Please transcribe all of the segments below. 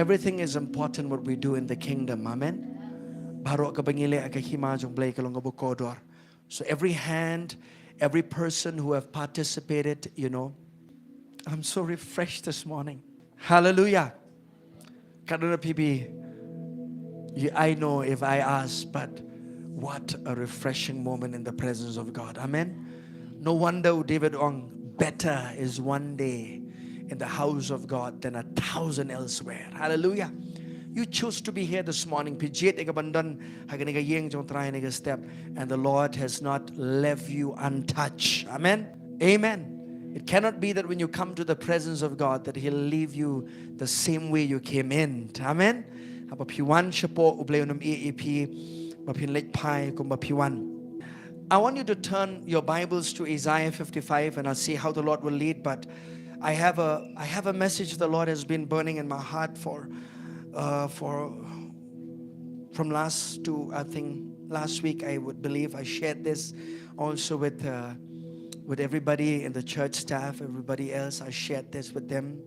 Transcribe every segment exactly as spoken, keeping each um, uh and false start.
Everything is important what we do in the kingdom. Amen. Baroh kaba ngi leh ha ka hima jong U Blei ka long kaba kordor. So every hand, every person who have participated, you know, I'm so refreshed this morning. Hallelujah. Kaduna P B, you, I know if I ask, but what a refreshing moment in the presence of God. Amen. No wonder David ong, better is one day in the house of God than a thousand elsewhere. Hallelujah. You choose to be here this morning. Phi jied ïa ka ban don ha kane ka ïing jong U Trai ha kane ka step, and the Lord has not left you untouched. Amen. Amen. It cannot be that when you come to the presence of God that He'll leave you the same way you came in. Amen. Haba phi wan shapoh, U Blei un ym ïeh ïa phi ba phin leit phai kumba phi wan. I want you to turn your Bibles to Isaiah fifty-five, and I'll see how the Lord will lead. But I have a, I have a message the Lord has been burning in my heart for, uh, for from last to, I think, last week, I would believe I shared this also with, uh, with everybody in the church staff, everybody else. I shared this with them.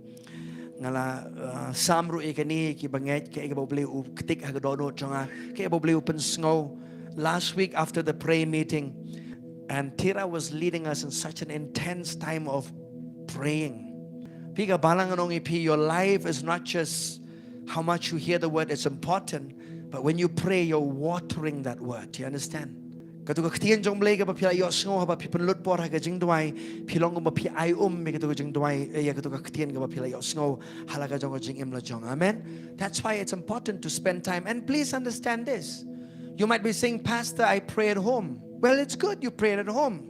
Nga la, uh, sam ruh ïa kane, kiba ngeit, kaei kaba U Blei u ktik ha ka dohnud jong nga, kaei kaba U Blei u pynsngew. Last week after the prayer meeting, and Tira was leading us in such an intense time of praying. Phi, ka balang ngan ong ïa phi, your life is not just how much you hear the word, it's important, but when you pray, you're watering that word. You understand? Kato ka ktien jong U Blei kaba phi la ïohsngew haba phi pynlut por ha ka jingduwai, phi long kumba phi ai um ïa kato ka jingduwai, eh, ïa kato ka ktien kaba phi la ïohsngew ha la ka jong ka jingim la jong. Amen. That's why it's important to spend time. And please understand this. You might be saying, "Pastor, I pray at home." Well, it's good you pray at home.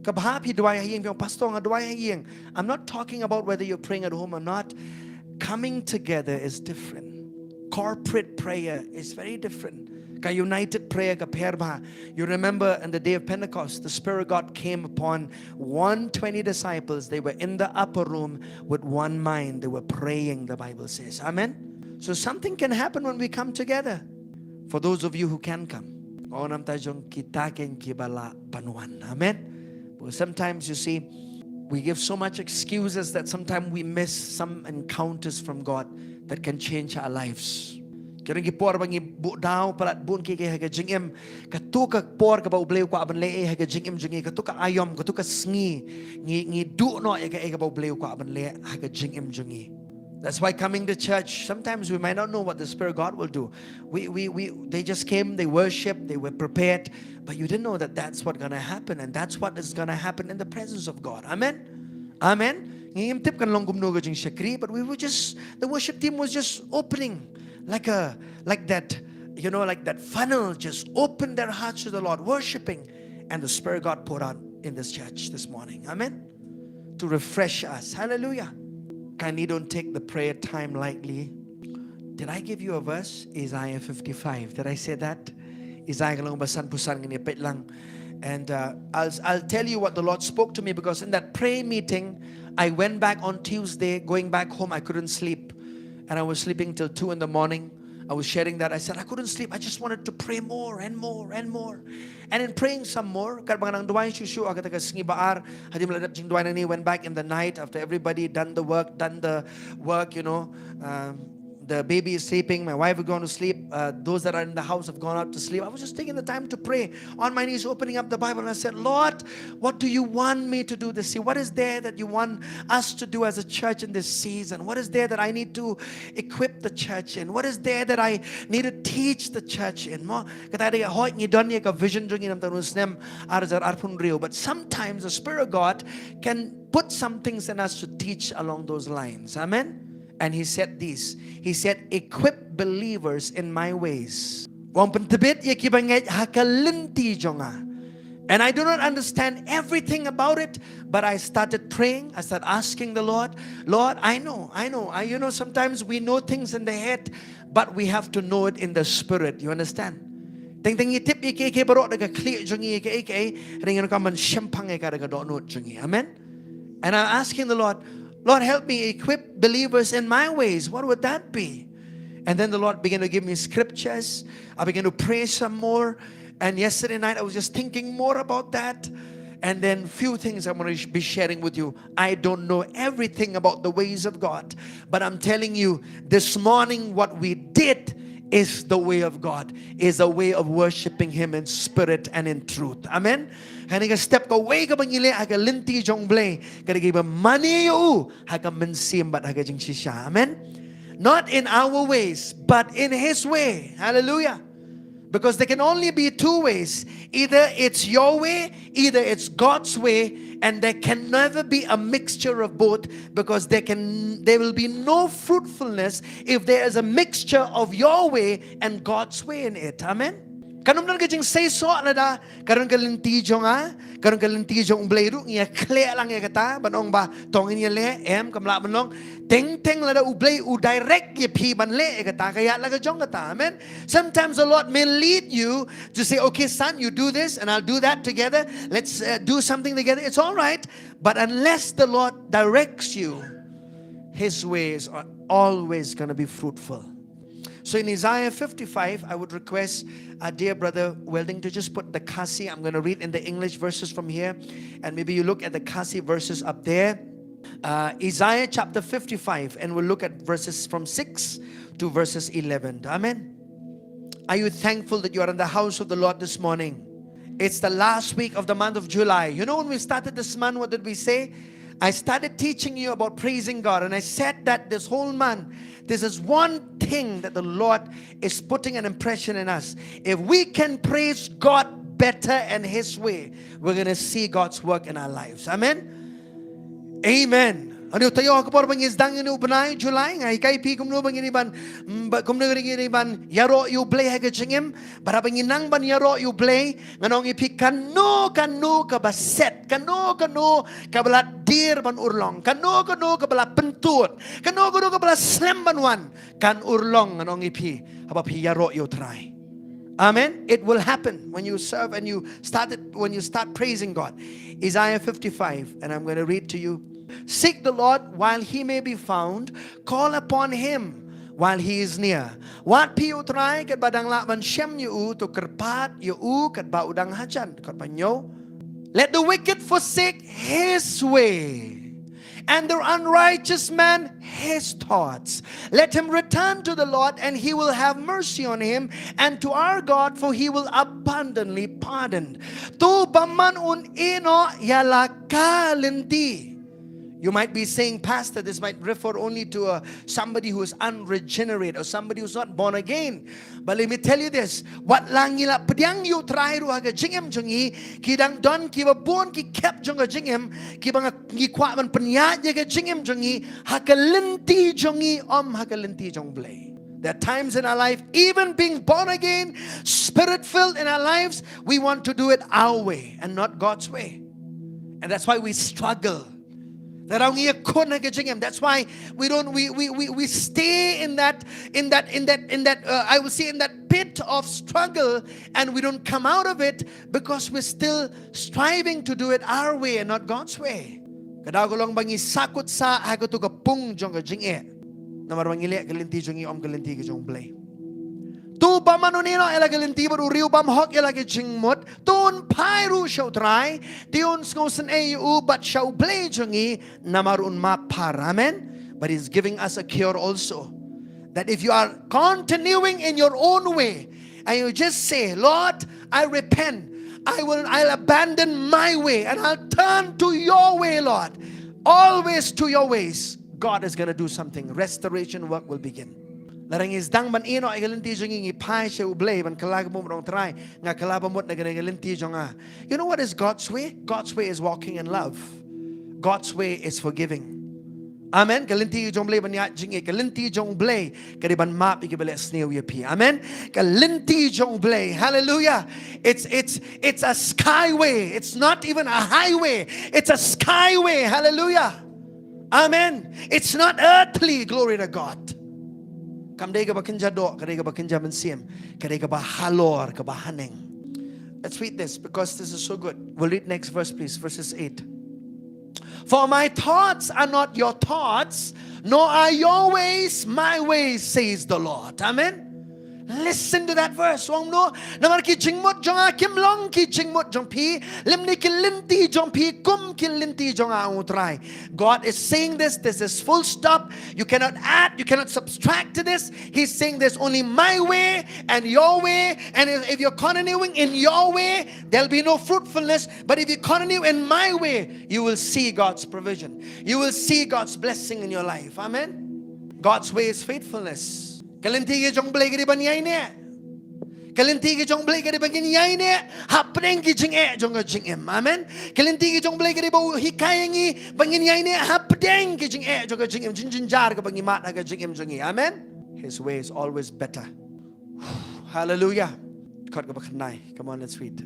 Ka bha phi duwai ha ïing, phi ong, "Pastor, nga duwai ha ïing." I'm not talking about whether you're praying at home or not. Coming together is different. Corporate prayer is very different. Ka united prayer ka pher bha. You remember in the day of Pentecost, the Spirit of God came upon one twenty disciples. They were in the upper room with one mind. They were praying, the Bible says. Amen? So something can happen when we come together. For those of you who can come, ong namar jong kita keiñ kiba lah ban wan. Amen. Because sometimes, you see, we give so much excuses that sometimes we miss some encounters from God that can change our lives. Ki don ki por ba ngi buh daw palat bun kiei kiei ha ka jingim. Kato ka por kaba U Blei u kwah ban leh ei ha ka jingim jong ngi, kato ka aïom, kato ka sngi, ngi, ngi duh noh ïa kaei kaba U Blei u kwah ban leh ha ka jingim jong ngi. That's why coming to church, sometimes we might not know what the Spirit of God will do. We, we, we, they just came, they worshiped, they were prepared, but you didn't know that that's what's gonna happen, and that's what is gonna happen in the presence of God. Amen? Amen? Ngi ngim tip kan long kumno ka jingshakri, but we were just, the worship team was just opening like a, like that, you know, like that funnel, just open their hearts to the Lord, worshiping, and the Spirit of God poured out in this church this morning. Amen? To refresh us. Hallelujah. Kindly don't take the prayer time lightly. Did I give you a verse? Isaiah fifty-five. Did I say that? Isaiah ka lynnong ba sanphew san, ngin ïa peit lang. And, uh, I'll, I'll tell you what the Lord spoke to me, because in that prayer meeting, I went back on Tuesday, going back home, I couldn't sleep. And I was sleeping till two in the morning. I was sharing that. I said, "I couldn't sleep. I just wanted to pray more and more and more." And in praying some more, katba nga nang duwai shuh shuh ha kata ka sngi ba ar, hadien ba la dep jingduwai nangne, went back in the night after everybody done the work, done the work, you know, um, the baby is sleeping, my wife is going to sleep, uh, those that are in the house have gone out to sleep. I was just taking the time to pray on my knees, opening up the Bible, and I said, "Lord, what do you want me to do this season? What is there that you want us to do as a church in this season? What is there that I need to equip the church in? What is there that I need to teach the church in?" Mo, kata ka dei, hooid ngi don ïa ka vision jong ngi na ka bynta u snem ar hajar arphew hynriew. But sometimes the Spirit of God can put some things in us to teach along those lines. Amen? And he said this. He said, "Equip believers in my ways." U ong, pyntbit ïa kiba ngeit ha ka lynti jong nga. And I do not understand everything about it, but I started praying. I started asking the Lord, "Lord, I know, I know. I, you know, sometimes we know things in the head, but we have to know it in the spirit." You understand? Teng teng ngi tip ïa kiei kiei baroh da ka khlieh jong ngi, ïa kiei kiei, hynrei ngi donkam ban shemphang ïa ka da ka dohnud jong ngi. Amen? And I'm asking the Lord, "Lord, help me equip believers in my ways." What would that be? And then the Lord began to give me scriptures. I began to pray some more. And yesterday night, I was just thinking more about that. And then few things I'm going to be sharing with you. I don't know everything about the ways of God, but I'm telling you this morning, what we did is the way of God, is a way of worshiping Him in spirit and in truth. Amen. Kane ka step kawei kaba ngi leh ha ka lynti jong U Blei, ka dei kaba mane ïa u ha ka mynsiem bad ha ka jingshisha. Amen. Not in our ways, but in His way. Hallelujah. Because there can only be two ways. Either it's your way, either it's God's way, and there can never be a mixture of both, because there can, there will be no fruitfulness if there is a mixture of your way and God's way in it. Amen. Kan ym don ka jingseisoh lada ka don ka lynti jong nga, ka don ka lynti jong U Blei ruh, ngi ïa khleh lang ïa kata, ban ong ba to ngin ïa leh, em, kam lah ban long. Teng teng lada U Blei u direct ïa phi ban leh ïa kata, ka ïaid la ka jong kata. Amen. Sometimes the Lord may lead you to say, "Okay, son, you do this and I'll do that together. Let's, uh, do something together." It's all right. But unless the Lord directs you, His way is always going to be fruitful. So in Isaiah fifty-five, I would request our dear brother Welding to just put the Khasi. I'm going to read in the English verses from here, and maybe you look at the Khasi verses up there. Uh, Isaiah chapter fifty-five, and we'll look at verses from six to verses eleven. Amen. Are you thankful that you are in the house of the Lord this morning? It's the last week of the month of July. You know, when we started this month, what did we say? I started teaching you about praising God, and I said that this whole month, this is one thing that the Lord is putting an impression in us. If we can praise God better and His way, we're going to see God's work in our lives. Amen. Amen. Ani uta yo ka por ba ngi sdang ïa u bnai July, nga hikai phi kumno ba ngin ïa ban, mm, ba kumno ngin ïa ban ïaroh ïa U Blei ha ka jingim. Bad haba ngi nang ban ïaroh ïa U Blei, ngan ong ïa phi, kano kano kaba set, kano kano kaba la dier ban urlong, kano kano kaba la pyntud, kano kano kaba la slem ban wan, kan urlong, ngan ong ïa phi, haba phi ïaroh ïa U Trai. Amen. It will happen when you serve and you start it, when you start praising God. Isaiah fifty-five, and I'm going to read to you. "Seek the Lord while He may be found, call upon Him while He is near." Wad phi ïa U Trai katba dang lah ban shem ïa u, to kyrpad ïa u katba u dang hajan. Katba ñiew. "Let the wicked forsake his way, and the unrighteous man his thoughts. Let him return to the Lord, and He will have mercy on him, and to our God, for He will abundantly pardon." To bymman un ïehnoh ïa la ka lynti. You might be saying, "Pastor, this might refer only to a, somebody who is unregenerate or somebody who's not born again." But let me tell you this, wat la ngi la pdiang ïa U Trai ruh ha ka jingim jong ngi, ki dang don kiba bun ki khep jong ka jingim, kiba ngi kwah ban pynïaid ïa ka jingim jong ngi ha ka lynti jong ngi, ym ha ka lynti jong U Blei. There are times in our life, even being born again, spirit filled in our lives, we want to do it our way and not God's way. And that's why we struggle. That ngi ïakhun ha ka jingim. That's why we don't, we, we, we, we stay in that, in that, in that, in that, uh, I will say, in that pit of struggle, and we don't come out of it because we're still striving to do it our way and not God's way. Ka daw ka long ba ngi sahkut sah ha katu ka pung jong ka jingeh. Namar ba ngi leh ka lynti jong ngi, ym ka lynti ka jong U Blei. To bymman un ïehnoh ïa la ka lynti bad u riewbymhok ïa la ka jingmut, to un phai ruh sha U Trai, te un sngewsynei ïa u bad sha U Blei jong ngi, namar un map phar. Amen. But He's giving us a cure also. That if you are continuing in your own way, and you just say, "Lord, I repent. I will, I'll abandon my way and I'll turn to your way, Lord. Always to your ways." God is going to do something. Restoration work will begin. Lada ngi sdang ban ïehnoh ïa ka lynti jong ngi, ngi phai sha U Blei ban kylla ka bamut, ong Trai, nga kylla bamut na kane ka lynti jong nga. You know what is God's way? God's way is walking in love. God's way is forgiving. Amen. Ka lynti jong U Blei ban ïaid jingïeit, ka lynti jong U Blei ka dei ban map ïa kiba leh sniew ïa phi. Amen. Ka lynti jong U Blei. Hallelujah. It's, it's, it's a skyway. It's not even a highway. It's a skyway. Hallelujah. Amen. It's not earthly. Glory to God. Kam dei kaba kynja doh, ka dei kaba kynja mynsiem, ka dei kaba halor, kaba haneng. Let's read this because this is so good. We'll read next verse, please. Verses eight. "For my thoughts are not your thoughts, nor are your ways my ways, says the Lord." Amen. Listen to that verse. Ong kumno? Namar ki jingmut jong nga kim long ki jingmut jong phi, lymne ki lynti jong phi kum ki lynti jong nga, ong U Trai. God is saying this, this is full stop. You cannot add, you cannot subtract to this. He's saying there's only my way and your way. And if, if you're continuing in your way, there'll be no fruitfulness. But if you continue in my way, you will see God's provision. You will see God's blessing in your life. Amen. God's way is faithfulness. Ka lynti ka jong U Blei ka dei ban ïaineh. Ka lynti ka jong U Blei ka dei ban ngin ïaineh hapdeng ki jingeh jong ka jingim. Amen. Ka lynti ka jong U Blei ka dei ba u hikai ïa ngi ban ngin ïaineh hapdeng ki jingeh jong ka jingim, jingjynjar kaba ngi mad ha ka jingim jong ngi. Amen. His way is always better. Hallelujah. Dkhot kaba khyndai. Come on, let's read.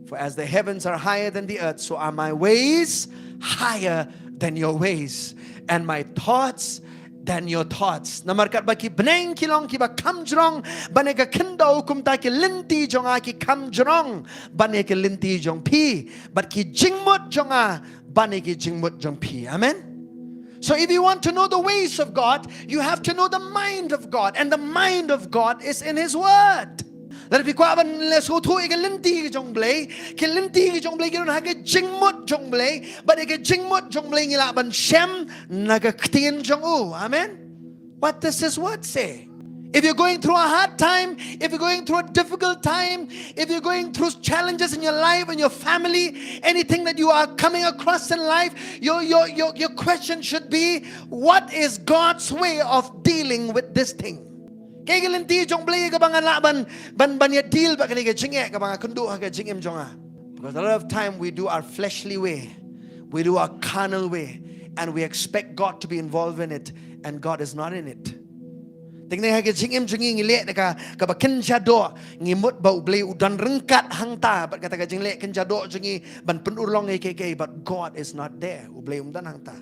For as the heavens are higher than the earth, so are my ways higher than your ways, and my thoughts than your thoughts. Namar katba ki bneng ki long kiba kham jrong ban ïa ka khyndew, kumta ki lynti jong nga ki kham jrong ban ïa ki lynti jong phi, bad ki jingmut jong nga ban ïa ki jingmut jong phi. Amen. So if you want to know the ways of God, you have to know the mind of God, and the mind of God is in His Word. Lada phi kwah ban leh sngewthuh ïa ka lynti ka jong U Blei, ki lynti ka jong U Blei ki don ha ka jingmut jong U Blei, bad ïa ka jingmut jong U Blei ngi lah ban shem na ka ktien jong u. Amen. What does His Word say? If you're going through a hard time, if you're going through a difficult time, if you're going through challenges in your life and your family, anything that you are coming across in life, your, your, your, your question should be, what is God's way of dealing with this thing? Kaei ka lynti jong U Blei kaba nga lah ban, ban, ban ïa deal bad kane ka jingeh kaba nga kynduh ha ka jingim jong nga? Because a lot of time we do our fleshly way, we do our carnal way, and we expect God to be involved in it, and God is not in it. Te ngi ha ka jingim jong ngi ngi leh da ka, kaba kynja doh, ngi mut ba U Blei u don ryngkat hangta bad kata ka jingleh kynja doh jong ngi ban pynurlong ïa kiei kiei, but God is not there. U Blei um don hangta.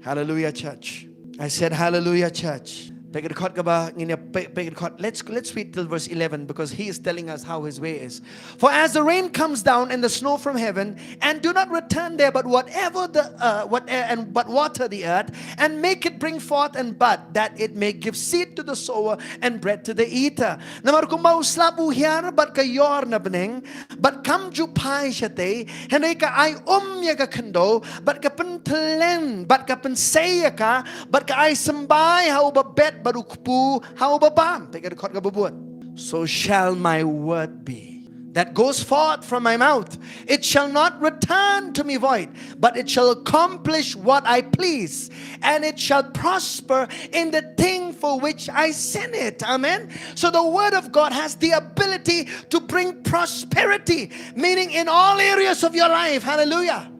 Hallelujah, church. I said, "Hallelujah, church." Peit ka dkhot kaba ngin ïa peit, peit ka dkhot. Let's, let's read till verse eleven, because he is telling us how his way is. For as the rain comes down and the snow from heaven, and do not return there, but whatever the, uh, what, and but water the earth, and make it bring forth and bud, that it may give seed to the sower and bread to the eater. Namar kumba u slap u hiar bad ka ïor na bneng, bad kam ju phai shatei, hynrei ka ai um ïa ka khyndew, bad ka pynthyllen, bad ka pynsei ïa ka, bad ka ai symbai ha uba bet bad u kpu ha uba bam. Peit ka dkhot kaba bud. So shall my word be that goes forth from my mouth. It shall not return to me void, but it shall accomplish what I please, and it shall prosper in the thing for which I sent it. Amen. So the word of God has the ability to bring prosperity, meaning in all areas of your life. Hallelujah.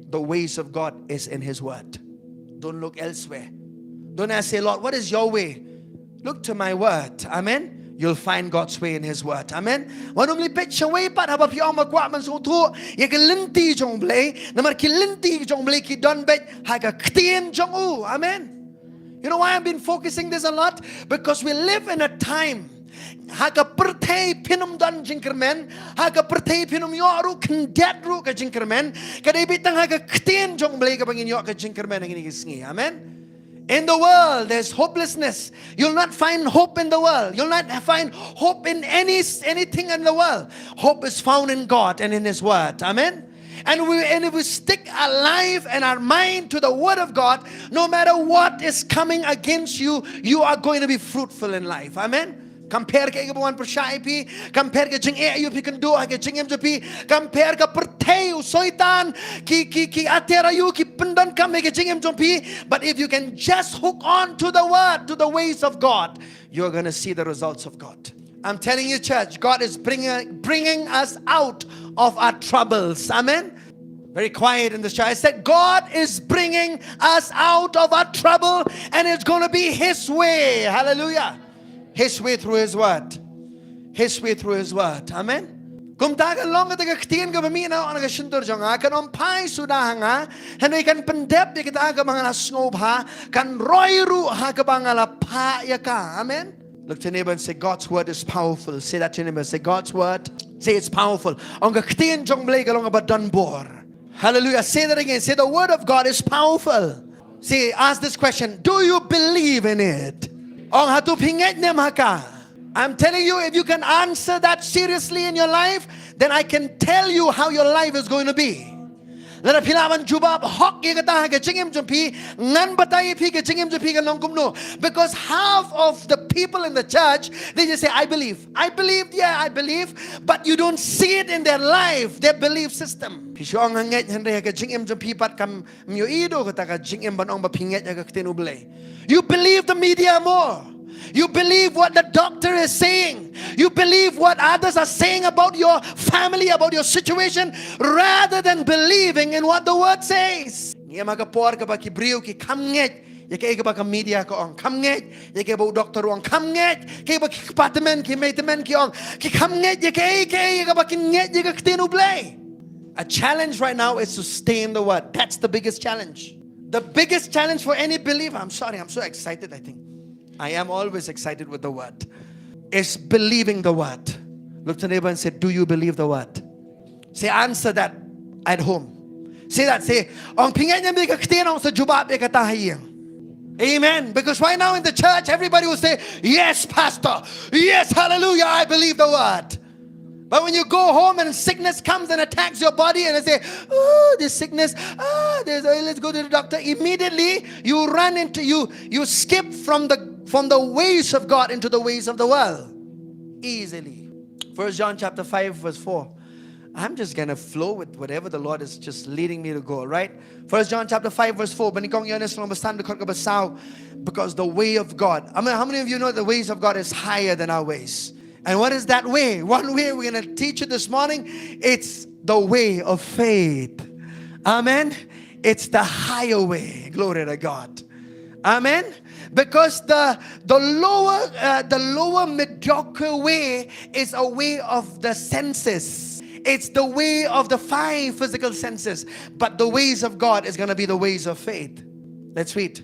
The ways of God is in His word. Don't look elsewhere. Don't ask, say, "Lord, what is your way?" Look to my word. Amen. You'll find God's way in His word. Amen. Wat ym leit peit shawei pat haba phi ong ba kwah ban sngewthuh ïa ka lynti jong U Blei. Namar ki lynti jong U Blei ki don beit ha ka ktien jong u. Amen. You know why I've been focusing this a lot? Because we live in a time, ha ka pyrthei phin ym don jingkyrmen, ha ka pyrthei phin ym ïoh ruh khyndiat ruh ka jingkyrmen. Ka dei beit tang ha ka ktien jong U Blei kaba ngin ïoh ka jingkyrmen ha kine ki sngi. Amen. In the world, there's hopelessness. You'll not find hope in the world. You'll not find hope in any, anything in the world. Hope is found in God and in His Word. Amen. And we, and if we stick our life and our mind to the Word of God, no matter what is coming against you, you are going to be fruitful in life. Amen. Kam pher kaei kaba wan pyrshah ïa phi, kam pher ka jingeh aïu phi kynduh ha ka jingim jong phi, kam pher ka pyrthei, u Soitan, ki, ki, ki ater aïu ki pyndonkam ha ka jingim jong phi. But if you can just hook on to the word, to the ways of God, you're gonna see the results of God. I'm telling you, church, God is bringing, bringing us out of our troubles. Amen. Very quiet in this church. I said, God is bringing us out of our trouble, and it's gonna be His way. Hallelujah. His way through His word. His way through His word. Amen. Kumta kan long kata ka ktien kaba mih na, na ka shyntur jong nga, kan ym phai suda ha nga, hynrei kan pyndep ïa kata kaba nga la sngewbha, kan roi ruh ha kaba nga la phah ïa ka. Amen. Look to your neighbor and say, "God's word is powerful." Say that to your neighbor. Say, "God's word." Say, "It's powerful." Ong, ka ktien jong U Blei ka long kaba don bor. Hallelujah. Say that again. Say, "The word of God is powerful." Say, ask this question, "Do you believe in it?" Ong, hato phi ngeit ne em ha ka? I'm telling you, if you can answer that seriously in your life, then I can tell you how your life is going to be. Lada phi lah ban jubab hok ïa kata ha ka jingim jong phi, ngan batai ïa phi ka jingim jong phi kan long kumno. Because half of the people in the church, they just say, "I believe. I believe, yeah, I believe." But you don't see it in their life, their belief system. Phi shu ong nga ngeit, hynrei ha ka jingim jong phi pat kam ym ïohi kata ka jingim ban ong ba phi ngeit ïa ka ktien U Blei. You believe the media more. You believe what the doctor is saying. You believe what others are saying about your family, about your situation, rather than believing in what the word says. Ngi ïam ha ka por kaba ki briew ki kham ngeit ïa kaei kaba ka media ka ong, kham ngeit ïa kaei ba u doctor u ong, kham ngeit kaei ba ki kpa tymmen, ki mei tymmen ki ong, ki kham ngeit ïa kaei kaei ïa kaba ki ngeit ïa ka ktien U Blei. A challenge right now is to stay in the word. That's the biggest challenge. The biggest challenge for any believer, I'm sorry, I'm so excited, I think. I am always excited with the word. Is believing the word. Look to neighbor and say, "Do you believe the word?" Say, "Answer that at home." Say that, say, "Ong phi ngeit ne em ïa ka ktien, ong sa jubab ïa kata ha ïing." Amen. Because right now in the church, everybody will say, "Yes, Pastor. Yes, hallelujah, I believe the word." But when you go home and sickness comes and attacks your body and they say, "Oh, this sickness, ah, this, oh, let's go to the doctor." Immediately, you run into, you, you skip from the, from the ways of God into the ways of the world. Easily. First John chapter five, verse four. I'm just gonna flow with whatever the Lord is just leading me to go, right? First John chapter five, verse four. Ba nyngkong Ïoannis lynnong ba san, dkhot kaba saw. Because the way of God. I mean, how many of you know the ways of God is higher than our ways? And what is that way? One way we're gonna teach you this morning, it's the way of faith. Amen. It's the higher way. Glory to God. Amen. Because the, the lower, uh, the lower mediocre way is a way of the senses. It's the way of the five physical senses. But the ways of God is gonna be the ways of faith. Let's read.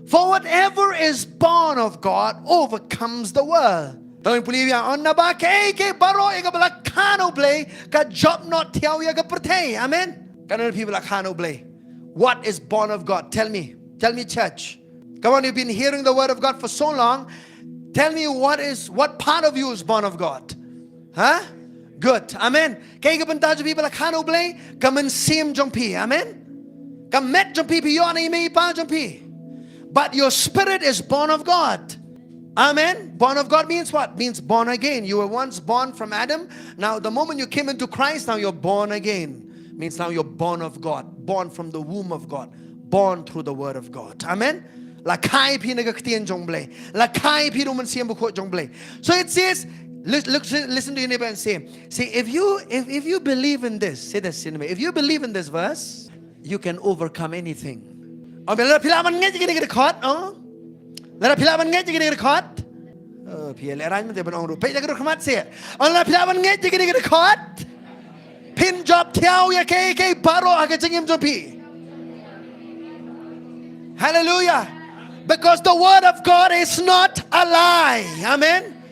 "For whatever is born of God overcomes the world." Tang puli ïa, ong naba kaei kaei baroh ïa kaba la kha na U Blei ka jop noh thiaw ïa ka pyrthei. Amen. Katno phi ba la kha na U Blei? What is born of God? Tell me. Tell me, church. Come on, you've been hearing the word of God for so long. Tell me what is, what part of you is born of God? Huh? Good. Amen. Kaei ka bynta jong phi ba la kha na U Blei? Ka mynsiem jong phi. Amen. Ka met jong phi, phi ïoh na i mei i pa jong phi. But your spirit is born of God. Amen. Born of God means what? Means born again. You were once born from Adam. Now, the moment you came into Christ, now you're born again. Means now you're born of God, born from the womb of God, born through the word of God. Amen. La kha ïa phi na ka ktien jong U Blei. La kha ïa phi da u Mynsiem Bakhuid jong U Blei. So it says, lis-, look, si-, listen to your neighbor and say, say, "If you, if, if you believe in this," say this, say, "If you believe in this verse, you can overcome anything." Ong phi, lada phi lah ban ngeit ïa kane ka dkhot, ong. Lada phi lah ban ngeit ïa kane ka dkhot. Oh, phi lehrain mynta ban ong ruh. Peit ïa ka dkhot khmat seh. Ong, lada phi lah ban ngeit ïa kane ka dkhot, phin jop thiaw ïa kaei kaei baroh ha ka jingim jong phi. Hallelujah. Because the word of God is not a lie. Amen.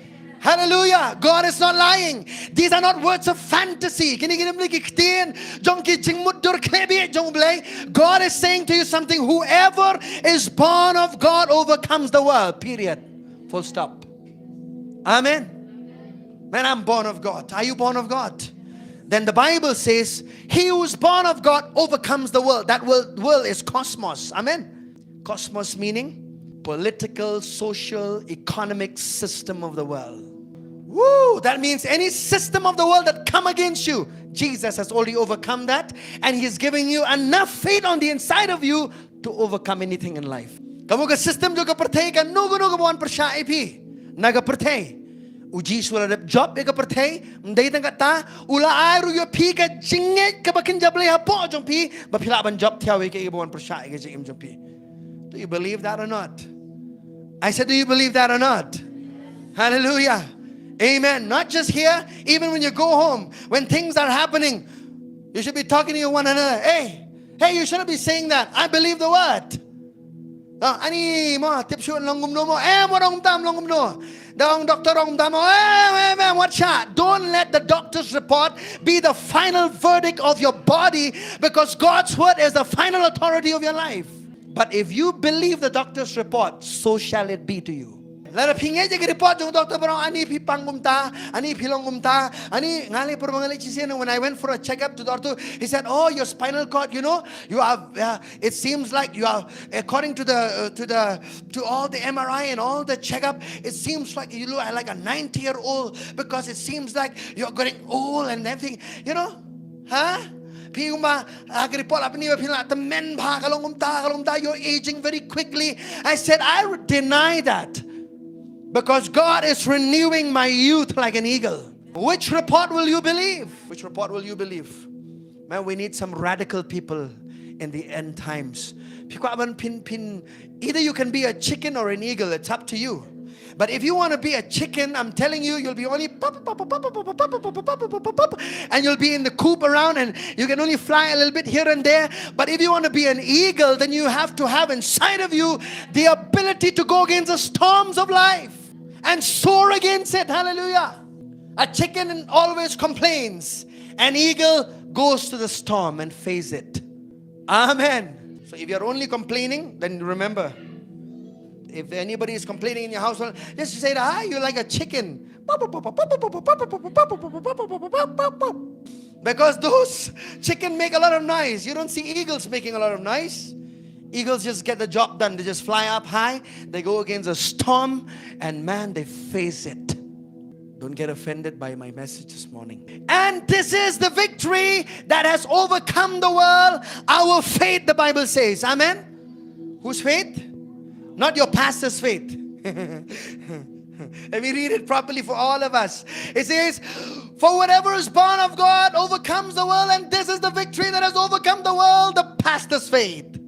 Hallelujah. God is not lying. These are not words of fantasy. Kine, kine ym dei ki ktien jong ki jingmutdur khlieh bieit jong U Blei. God is saying to you something. Whoever is born of God overcomes the world. Period. Full stop. Amen. Man, I'm born of God. Are you born of God? Then the Bible says, "He who is born of God overcomes the world." That world, world is cosmos. Amen. Cosmos meaning political, social, economic system of the world. Woo! That means any system of the world that come against you, Jesus has already overcome that, and He's giving you enough faith on the inside of you to overcome anything in life. Kaba ka system jong ka pyrthei, kano kano kaba wan pyrshah ïa phi na ka pyrthei, U Jisu u la dep jop ïa ka pyrthei. Ym dei tang katta, u la ai ruh ïa phi ka jingngeit kaba kynja Blei hapoh jong phi, ba phi lah ban jop thiaw ïa kaei kaba wan pyrshah ïa ka jingim jong phi. Do you believe that or not? I said, do you believe that or not? Hallelujah. Amen. Not just here, even when you go home, when things are happening, you should be talking to one another. Hey, hey, you shouldn't be saying that. I believe the word. Ah, ani mo, tip shu long kumno mo. Em, wat ong tam long kumno. Da ong doctor ong tam mo. Em, em, em, wat sha. Don't let the doctor's report be the final verdict of your body, because God's word is the final authority of your life. But if you believe the doctor's report, so shall it be to you. Lada phi ngeit ïa ki report jong doctor baroh, ani phi pang kumta, ani phi long kumta, ani nga leh pyrshang, nga leh shisien, when I went for a checkup to doctor, he said, "Oh, your spinal cord, you know, you are, uh, it seems like you are, according to the, uh, to the, to all the M R I and all the checkup, it seems like you look like a ninety year old because it seems like you're getting old and everything, you know." Ha? Phi kumba, ah, ka report la pyni ba phi la tymmen bha, ka long kumta, ka long kumta, you're aging very quickly. I said, "I would deny that because God is renewing my youth like an eagle." Which report will you believe? Which report will you believe? Man, we need some radical people in the end times. Phi kwah ban phin, phin, either you can be a chicken or an eagle, it's up to you. But if you want to be a chicken, I'm telling you, you'll be only pop, pop, pop, pop, pop, pop, pop, pop, pop, pop, pop, pop, pop, pop, and you'll be in the coop around, and you can only fly a little bit here and there. But if you want to be an eagle, then you have to have inside of you the ability to go against the storms of life and soar against it. Hallelujah. A chicken always complains. An eagle goes to the storm and face it. Amen. So if you're only complaining, then remember, if anybody is complaining in your household, just say, "Ah, you're like a chicken." Because those chicken make a lot of noise. You don't see eagles making a lot of noise. Eagles just get the job done. They just fly up high. They go against a storm, and man, they face it. Don't get offended by my message this morning. And this is the victory that has overcome the world. Our faith, the Bible says. Amen. Whose faith? Not your pastor's faith. Let me read it properly for all of us. It says, "For whatever is born of God overcomes the world, and this is the victory that has overcome the world, the pastor's faith,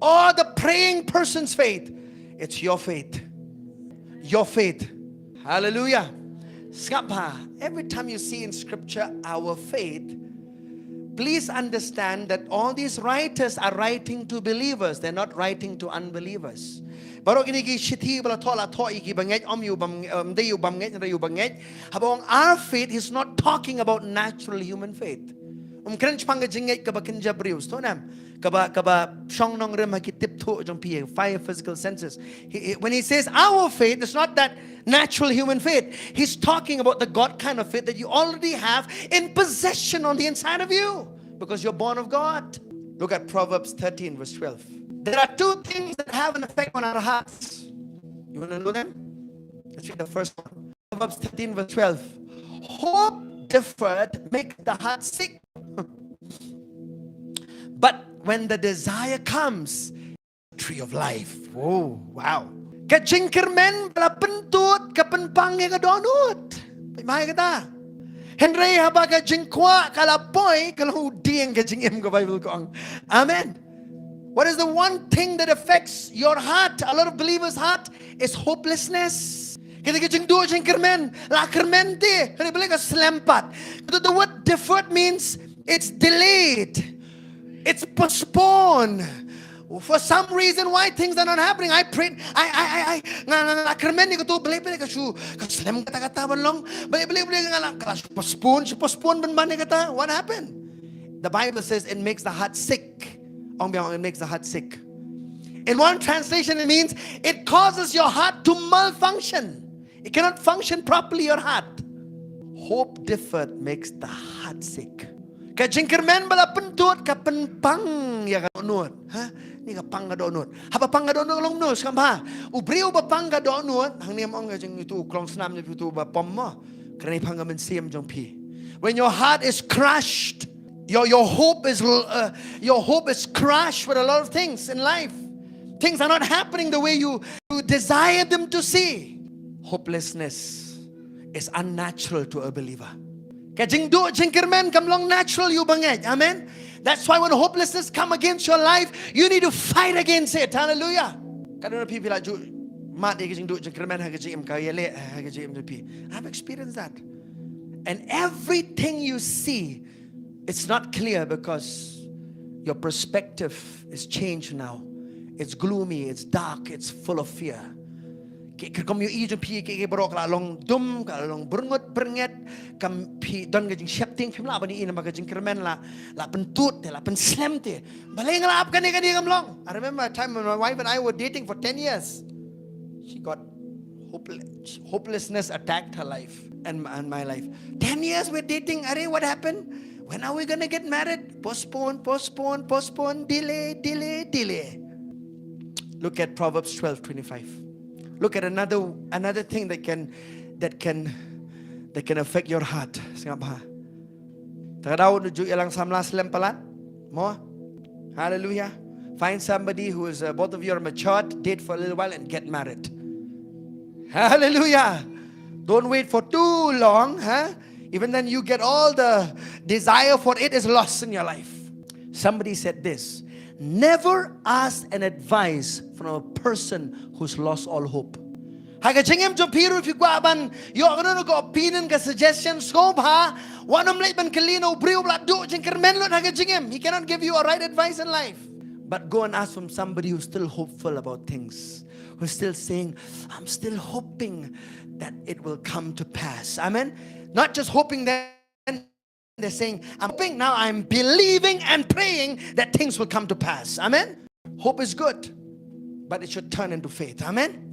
or the praying person's faith." It's your faith. Your faith. Hallelujah. Sngap bha, every time you see in scripture, "Our faith," please understand that all these writers are writing to believers, they're not writing to unbelievers. Baroh kine ki shithi ba la thoh, la thoh ïa ki bangeit, ym ïa u bym, ym dei ïa u bym ngeit, ïa u bangeit. Haba ong "our faith," he's not talking about natural human faith. Um kren shaphang ka jingngeit kaba kynja briew, sngewthuh ne em? Kaba, kaba shong nongrim ha ki tip thuh jong phi, five physical senses. He, he, when he says "our faith," it's not that natural human faith. He's talking about the God kind of faith that you already have in possession on the inside of you because you're born of God. Look at Proverbs thirteen, verse twelve. There are two things that have an effect on our hearts. You want to know them? Let's read the first one. Proverbs thirteen, verse twelve. "Hope deferred makes the heart sick, but when the desire comes, tree of life." Oh, wow. Ka jingkyrmen ba la pyntud ka pynpang ïa ka dohnud. Phi mai kata. Hynrei haba ka jingkwah ka la poi, ka long u dieng ka jingim, ka Bible ka ong. Amen. What is the one thing that affects your heart? A lot of believers' heart is hopelessness. Kita ki jingduh jingkyrmen, la kyrmen te, hynrei balei ka slem pat. The, the word deferred means it's delayed. It's postponed. For some reason why things are not happening. I prayed, I, I, I, I, nga, nga, nga kyrmen ïa kato, balei, balei ka shu, ka slem katta katta ban long. Balei, balei, balei nga la, ka la shu postpone, shu postpone ban ban ïa kata. What happened? The Bible says it makes the heart sick. Ong biang, it makes the heart sick. In one translation, it means it causes your heart to malfunction. It cannot function properly, your heart. Hope deferred makes the heart sick. Ka jingkyrmen ba la pyntud ka pynpang ïa ka dohnud. Ha? Ni ka pang ka dohnud. Haba pang ka dohnud long nus kam ba. U briew ba pang ka dohnud, hangne ym ong ka jing itu klong snam, itu ba pom mo. Kane pang ka mynsiem jong phi. When your heart is crushed, your, your hope is, uh, your hope is crushed with a lot of things in life. Things are not happening the way you, you desire them to see. Hopelessness is unnatural to a believer. Ka jingduh jingkyrmen kam long natural ïa u bangeit. Amen. That's why when hopelessness come against your life, you need to fight against it. Hallelujah. Katno na phi phi la ju mad ïa ka jingduh jingkyrmen ha ka jingim, ka ïaleh ha ka jingim jong phi. I've experienced that. And everything you see, it's not clear because your perspective is changed now. It's gloomy, it's dark, it's full of fear. Ki, ki kum ïohi jong phi, ki, ki baroh ka la long dum, ka la long byrngut byrnget, kam phi don ka jingsheptieng, phim lah ban ïohi namar ka jingkyrmen la, la pyntud te, la pynslem te. Balei nga la ap kane, kane kam long. I remember a time when my wife and I were dating for ten years. She got Hopeless, hopelessness attacked her life and, and my life. Ten years we're dating. Are, what happened? When are we gonna get married? Postpone, postpone, postpone, delay, delay, delay. Look at Proverbs twelve twenty-five. Look at another, another thing that can, that can, that can affect your heart. Sngap bha. Te ka daw nu ju ïalang samla slem palat. Mo? Hallelujah. Find somebody who is, uh, both of you are matured, date for a little while and get married. Hallelujah. Don't wait for too long, huh? Even then, you get all the desire for it is lost in your life. Somebody said this: "Never ask an advice from a person who's lost all hope." Ha ka jingim jong phi ruh, phi kwah ban ïoh kano kano ka opinion, ka suggestion, sngewbha wat nym leit ban kylli na u briew uba la duh jingkyrmen lut ha ka jingim. He cannot give you a right advice in life. But go and ask from somebody who's still hopeful about things, who's still saying, "I'm still hoping that it will come to pass." Amen. Not just hoping that they're saying, "I'm hoping now, I'm believing and praying that things will come to pass." Amen. Hope is good, but it should turn into faith. Amen.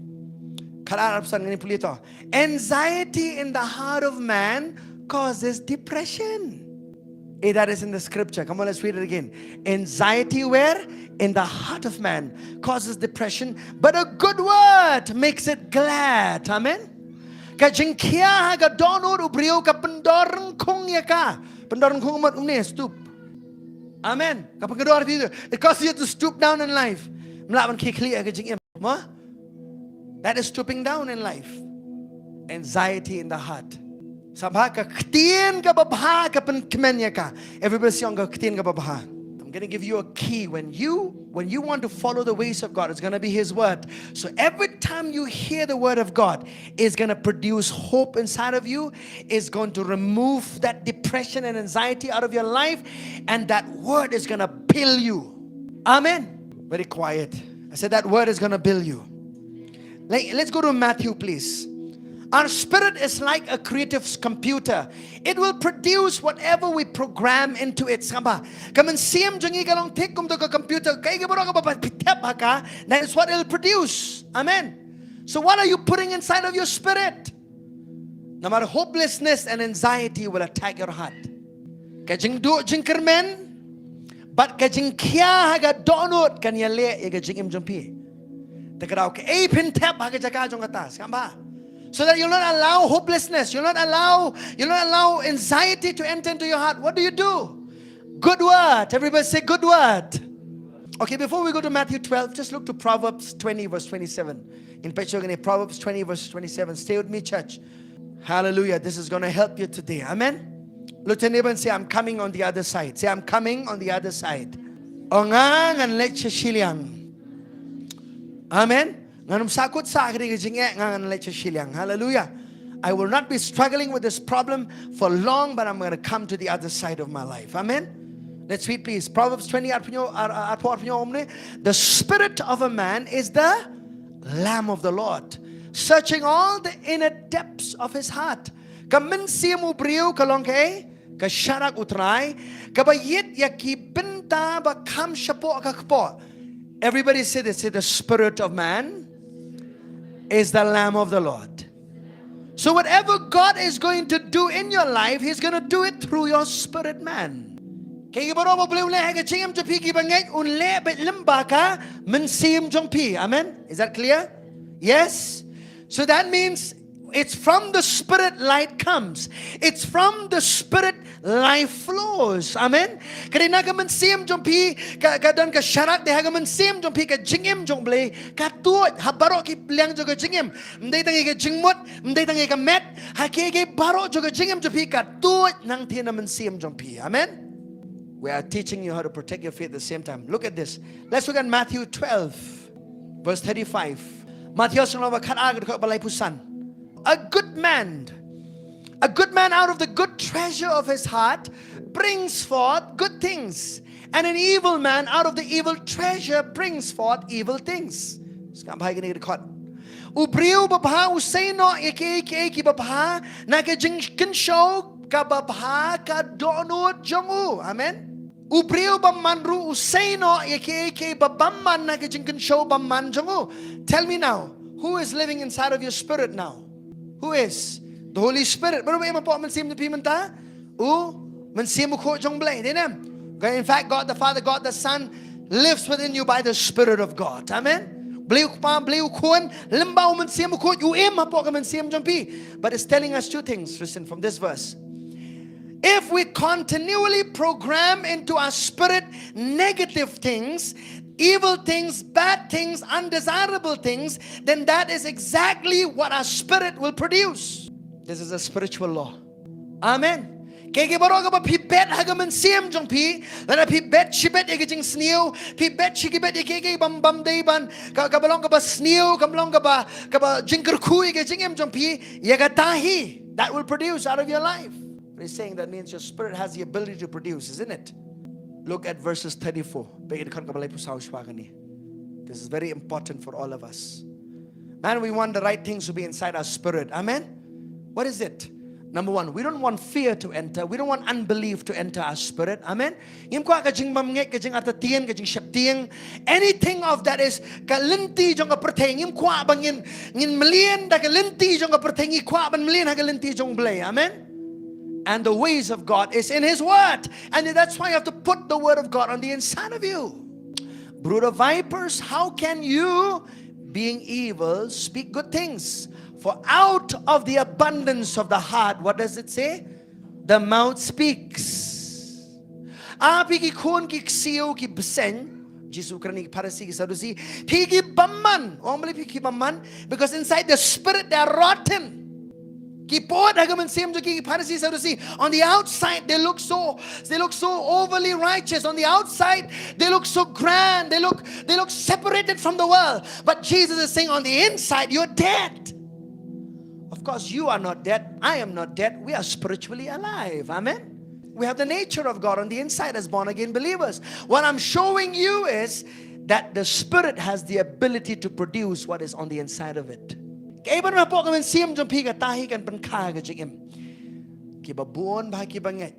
Khatar arphew san, ngin pule to. "Anxiety in the heart of man causes depression." Eh, that is in the scripture. Come on, let's read it again. "Anxiety where? In the heart of man causes depression, but a good word makes it glad." Amen. Ka jingkhia ha ka dohnud u briew ka pyndor ryngkhung ïa ka. Pyndor ryngkhung mut kumne, stoop. Amen. Ka pyndor phi tu. It causes you to stoop down in life. Ym lah ban khie khlieh ha ka jingim. Mo? That is stooping down in life. Anxiety in the heart. Sngap bha, ka ktien kaba bha ka pynkmen ïa ka. Everybody say, "Ka ktien kaba bha." I'm gonna give you a key. When you, when you want to follow the ways of God, it's gonna be His word. So every time you hear the word of God, it's gonna produce hope inside of you. It's going to remove that depression and anxiety out of your life, and that word is gonna build you. Amen. Very quiet. I said that word is gonna build you. Let, let's go to Matthew, please. Our spirit is like a creative s-, computer. It will produce whatever we program into it. Sngap bha. Ka mynsiem jong ngi ka long thik kum tu ka computer. Kaei kaba rong kaba phi thep ha ka, that is what it will produce. Amen. So what are you putting inside of your spirit? Namar hopelessness and anxiety will attack your heart. Ka jingduh jingkyrmen bad ka jingkhia ha ka dohnud kan ïaleh ïa ka jingim jong phi. Te ka daw kaei phin thep ha ka jaka jong kata, sngap bha. So that you'll not allow hopelessness, you'll not allow, you'll not allow anxiety to enter into your heart. What do you do? Good word. Everybody say, "Good word." Okay, before we go to Matthew twelve, just look to Proverbs twenty, verse twenty-seven. Ngin peit shuwa kane, Proverbs twenty, verse twenty-seven. Stay with me, church. Hallelujah. This is gonna help you today. Amen. Look to your neighbor and say, "I'm coming on the other side." Say, "I'm coming on the other side." Ong, "Nga ngan leit sha shiliang." Amen. Ngan ym sahkut sah ka dei ka jingeh, nga ngan leit sha shiliang. Hallelujah. I will not be struggling with this problem for long, but I'm gonna come to the other side of my life. Amen. Let's read, please. Proverbs twenty, arphew hynñiew, ar-, ar-, arphew, arphew hynñiew, ong kumne: "The spirit of a man is the lamp of the Lord, searching all the inner depths of his heart." Ka mynsiem u briew ka long kaei? Ka sharak U Trai, kaba ïit ïa ki bynta ba kham shapoh ka kpoh. Everybody say this, say, "The spirit of man is the lamp of the Lord." So whatever God is going to do in your life, He's gonna do it through your spirit man. Kaei kaba rong ba U Blei un leh ha ka jingim jong phi, kiba ngeit, un leh beit lyngba ka mynsiem jong phi. Amen. Is that clear? Yes. So that means it's from the spirit light comes. It's from the spirit life flows. Amen. Ka dei na ka mynsiem jong phi, ka, ka don ka sharak, dei ha ka mynsiem jong phi ka jingim jong U Blei ka tuid ha baroh ki liang jong ka jingim. Ym dei tang ïa ka jingmut, ym dei tang ïa ka met, ha kiei kiei baroh jong ka jingim jong phi ka tuid nangtei na mynsiem jong phi. Amen. We are teaching you how to protect your faith at the same time. Look at this. Let's look at Matthew twelve, verse thirty-five. Mathaios lynnong ba khatar, ka dkhot ba laiphew san. A good man, a good man out of the good treasure of his heart brings forth good things, and an evil man out of the evil treasure brings forth evil things. Sngap bha ïa kane ka dkhot. U briew babha u sei noh ïa kiei kiei kiba bha na ka jingkynshew kaba bha ka dohnud jong u. Amen. U briew bymman ruh u sei noh ïa kiei kiei ba bymman na ka jingkynshew bymman jong u. Tell me now, Who is living inside of your spirit now? Who is? The Holy Spirit. Bad uba im hapoh mynsiem jong phi mynta, u Mynsiem Bakhuid jong U Blei, dei ne em? In fact, God the Father, God the Son lives within you by the Spirit of God. Amen. Blei U Kpa, Blei U Khun, lyngba u Mynsiem Bakhuid, u im hapoh ka mynsiem jong phi. But it's telling us two things, listen, from this verse. If we continually program into our spirit negative things, evil things, bad things, undesirable things, then that is exactly what our spirit will produce. This is a spiritual law. Amen. Kaei kaei baroh kaba phi bet ha ka mynsiem jong phi, lada phi bet shibit ïa ka jingsniew, phi bet shibit ïa kaei kaei bym, bym dei ban, ka, kaba long kaba sniew, kaba long kaba, kaba jingkyrkhu ïa ka jingim jong phi, ïa kata hi, that will produce out of your life. What he's saying, that means your spirit has the ability to produce, isn't it? Look at verses thirty-four. Peit ïa ka dkhot kaba laiphew saw shuwa kane. This is very important for all of us. Man, we want the right things to be inside our spirit. Amen? What is it? Number one, we don't want fear to enter. We don't want unbelief to enter our spirit. Amen? Ngim kwah ka jingbymngeit, ka jingartatien, ka jingsheptieng. Anything of that is ka lynti jong ka pyrthei. Ngim kwah ba ngin, ngin mlien da ka lynti jong ka pyrthei. Ngi kwah ban mlien ha ka lynti jong U Blei. Amen? And the ways of God is in His Word. And that's why you have to put the Word of God on the inside of you. Brood of vipers, how can you, being evil, speak good things? For out of the abundance of the heart, what does it say? The mouth speaks. Ah, phi ki khun ki ksiew ki bseiñ, Jisu u kren ïa ki Pharisi ki Sadusi, phi ki bymman. Ong balei phi ki bymman? Because inside the spirit they are rotten. Ki pud ha ka mynsiem jong ki, ki Pharisi Sadusi. On the outside they look so, they look so overly righteous. On the outside they look so grand. They look, they look separated from the world. But Jesus is saying, on the inside you're dead. Of course, you are not dead. I am not dead. We are spiritually alive. Amen. We have the nature of God on the inside as born again believers. What I'm showing you is that the spirit has the ability to produce what is on the inside of it. Kaei ba don hapoh ka mynsiem jong phi, kata hi kan pynkha ka jingim. Kiba bun bha kiba ngeit.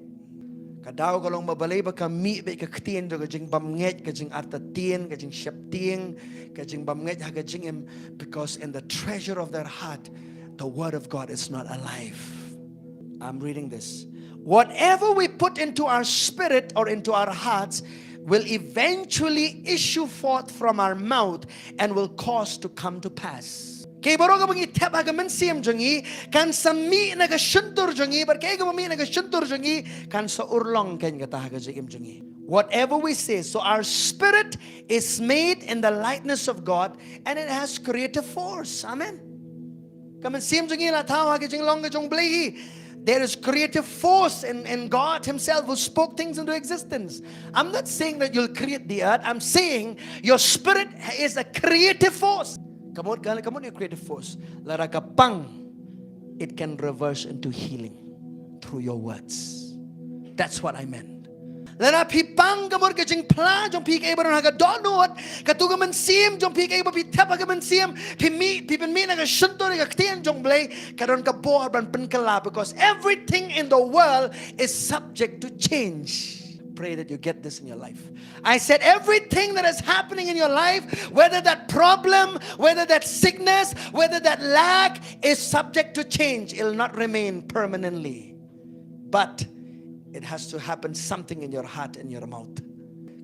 Ka daw ka long ba balei ba ka mih beit ka ktien jong ka jingbymngeit, ka jingartatien, ka jingsheptieng, ka jingbymngeit ha ka jingim, because in the treasure of their heart the word of God is not alive. I'm reading this. Whatever we put into our spirit or into our hearts will eventually issue forth from our mouth and will cause to come to pass. Kaei baroh kaba ngi thep ha ka mynsiem jong ngi kan sa mih na ka shyntur jong ngi, bad kaei kaba mih na ka shyntur jong ngi kan sa urlong kein kata ha ka jingim jong ngi. Whatever we say, so our spirit is made in the likeness of God and it has creative force. Amen. Ka mynsiem jong ngi la thaw ha ka jinglong ka jong U Blei hi. There is creative force in, in God Himself who spoke things into existence. I'm not saying that you'll create the earth. I'm saying your spirit is a creative force. Ka mut, ka mut ïa creative force. Lada ka pang, it can reverse into healing through your words. That's what I meant. Lada phi pang, ka mut ka jingphla jong phi, kaei ba don ha ka dohnud, kato ka mynsiem jong phi, kaei ba phi thep ha ka mynsiem, phi mih, phi pynmih na ka shyntur ïa ka ktien jong U Blei, ka don ka bor ban pynkylla, because everything in the world is subject to change. Pray that you get this in your life. I said everything that is happening in your life, whether that problem, whether that sickness, whether that lack, is subject to change. It'll not remain permanently. But it has to happen something in your heart and your mouth.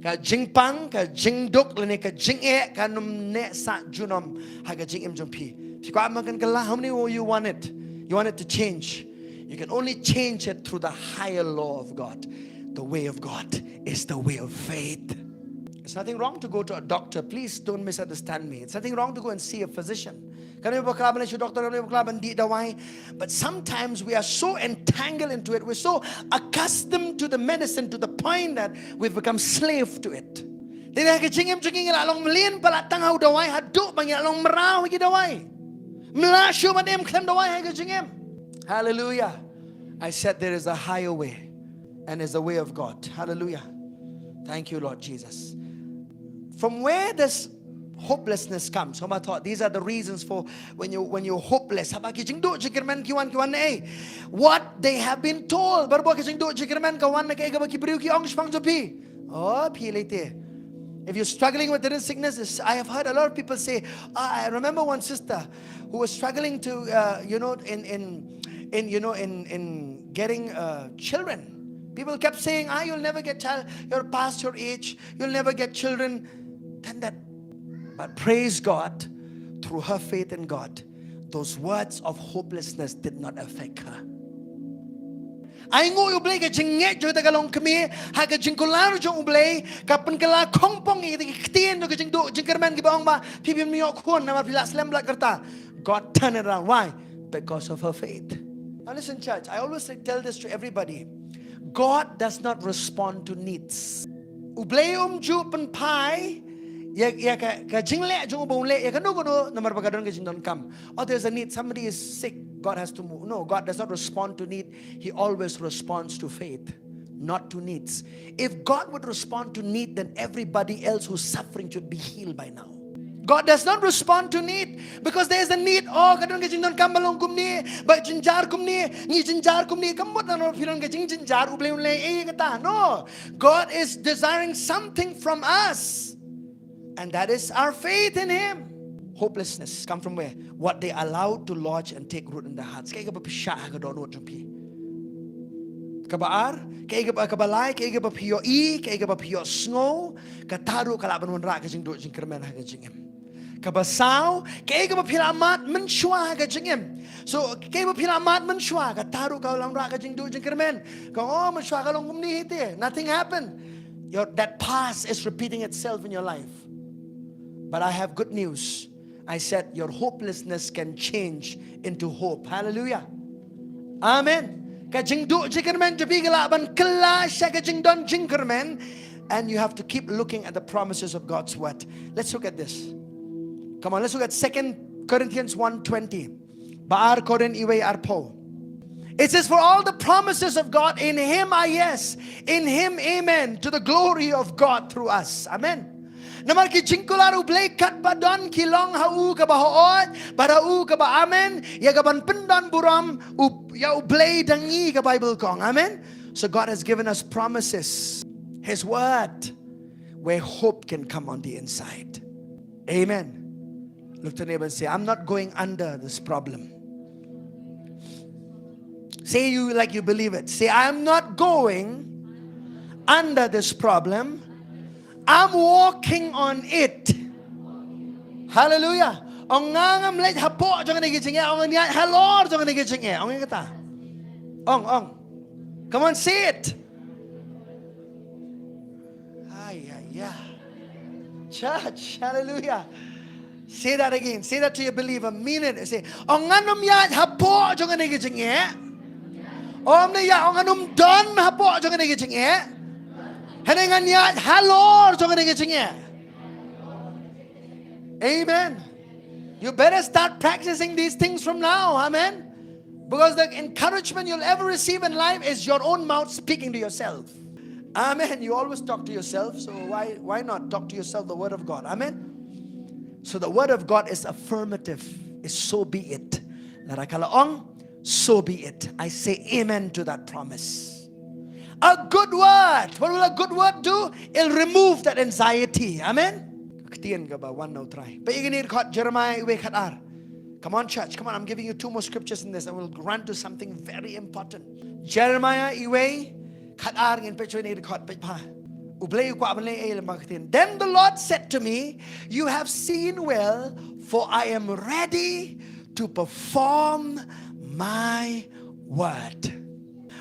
Ka jingpang, ka jingduk, lane ka jingeh, kan ym neh sah junom ha ka jingim jong phi. Phi kwah ba kan kylla, how many of you want it? You want it to change? You can only change it through the higher law of God. The way of God is the way of faith. It's nothing wrong to go to a doctor. Please don't misunderstand me. It's nothing wrong to go and see a physician. Kan ïa bakla ban leit sha u doktor, kan ïa bakla ban dih dawai. But sometimes we are so entangled into it, we're so accustomed to the medicine to the point that we've become slave to it. Dei na ka jingim jong ngi ngi la long mlien palat tang ha u dawai haduh ba ngi la long mraw ha ki dawai. Ym lah shuh ban im khlem dawai ha ka jingim. Hallelujah. I said there is a higher way and is the way of God. Hallelujah. Thank you, Lord Jesus. From where does hopelessness comes? Homa thought, these are the reasons for when you, when you're hopeless. Haba ki jingduh jingkyrmen ki wan, ki wan eh. What they have been told. Barabor ki jingduh jingkyrmen ka wan na kaei kaba ki briew ki ong shaphang jong phi. Oh, phi lei te. If you're struggling with certain sicknesses, I have heard a lot of people say, "Ah, I remember one sister who was struggling to, uh, you know, in, in, in, you know, in, in getting, uh, children." People kept saying, "Ah, you'll never get child. You're past your age. You'll never get children." Then that, but praise God, through her faith in God, those words of hopelessness did not affect her. Ai nguh ïa U Blei ka jingngeit jong kata ka longkmie, ha ka jingkular jong U Blei, ka pynkylla khongpong ïa kita ki ktien jong ka jingduh jingkyrmen kiba ong ba, phi phim ïoh khun namar phi la slem blood ka rta. God turned it around. Why? Because of her faith. Now listen, church, I always say, tell this to everybody. God does not respond to needs. U Blei um ju pynphai ïa, ïa ka, ka jingleh jong u ba u leh ïa kano kano namar ba ka don ka jingdonkam. Oh, there's a need. Somebody is sick. God has to move. No, God does not respond to need. He always responds to faith, not to needs. If God would respond to need, then everybody else who's suffering should be healed by now. God does not respond to need because there is a need. Oh, ka don ka jingdonkam ba long kumne, ba jynjar kumne, ngi jynjar kumne. Ka mut namar phi don ka jingjynjar, U Blei un leh ei ïa kata. No. God is desiring something from us. And that is our faith in Him. Hopelessness come from where? What they allowed to lodge and take root in their hearts. Kaei kaba phi shah ha ka dohnud jong phi. Kaba ar, kaei kaba, kaba lai, kaei kaba phi ïohi, kaei kaba phi ïohsngew, kata ruh ka lah ban wanrah ka jingduh jingkyrmen ha ka jingim. Kaba saw, kaei kaba phi la mad mynshuwa ha ka jingim. So, kaei kaba phi la mad mynshuwa, kata ruh ka lah wanrah ka jingduh jingkyrmen. Ka ong, oh, mynshuwa ka long kumne hi te. Nothing happened. Your, that past is repeating itself in your life. But I have good news. I said, your hopelessness can change into hope. Hallelujah. Amen. Ka jingduh jingkyrmen jong phi ka lah ban kylla sha ka jingdon jingkyrmen. And you have to keep looking at the promises of God's word. Let's look at this. Come on, let's look at Second Corinthians one twenty. Ba ar Korinth uwei arphew. It says, for all the promises of God in Him are yes, in Him amen, to the glory of God through us. Amen. Namar ki jingkular U Blei katba don ki long ha u kaba hooid, bad ha u kaba amen, ïa kaban pyndon burom, u, ïa U Blei da ngi ka Bible ka ong. Amen. So God has given us promises, His word, where hope can come on the inside. Amen. Look to your neighbor and say, I'm not going under this problem. Say you like you believe it. Say, I'm not going under this problem. I'm walking on it. Hallelujah. Ong nga ngam leit hapoh jong kane ka jingeh, ong ngan ïaid halor jong kane ka jingeh. Ong ïa kata. Ong, ong. Come on, say it. Ay, ay, ay. Church, hallelujah. Say that again. Say that to your believer. Mean it. Say, ong ngan ym ïaid hapoh jong kane ka jingeh. Ong ne ïa, ong ngan ym don hapoh jong kane ka jingeh. Hynrei ngan ïaid halor jong kane ka jingeh. Amen. You better start practicing these things from now. Amen. Because the encouragement you'll ever receive in life is your own mouth speaking to yourself. Amen. You always talk to yourself, so why, why not talk to yourself the word of God? Amen. So the word of God is affirmative. Is so be it. Lada ka la ong, so be it. I say amen to that promise. A good word. What will a good word do? It'll remove that anxiety. Amen. Ktien kaba wan na U Trai. Peit ïa kane ka dkhot Jeremiah uwei khatar. Come on, church. Come on, I'm giving you two more scriptures in this. I will run to something very important. Jeremiah uwei khatar, ngin peit shuwa ïa kane ka dkhot, peit bha. U Blei u kwah ban leh ei lem bad ka ktien. Then the Lord said to me, you have seen well, for I am ready to perform my word.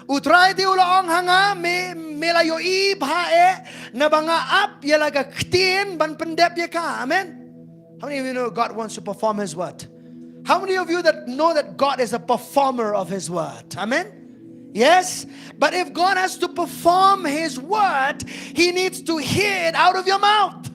U Trai te u la ong ha nga, me, me la ïohi bha eh, naba nga ap ïa la ka ktien ban pyndep ïa ka. Amen. How many of you know God wants to perform His word? How many of you that know that God is a performer of His word? Amen. Yes. But if God has to perform His word, He needs to hear it out of your mouth.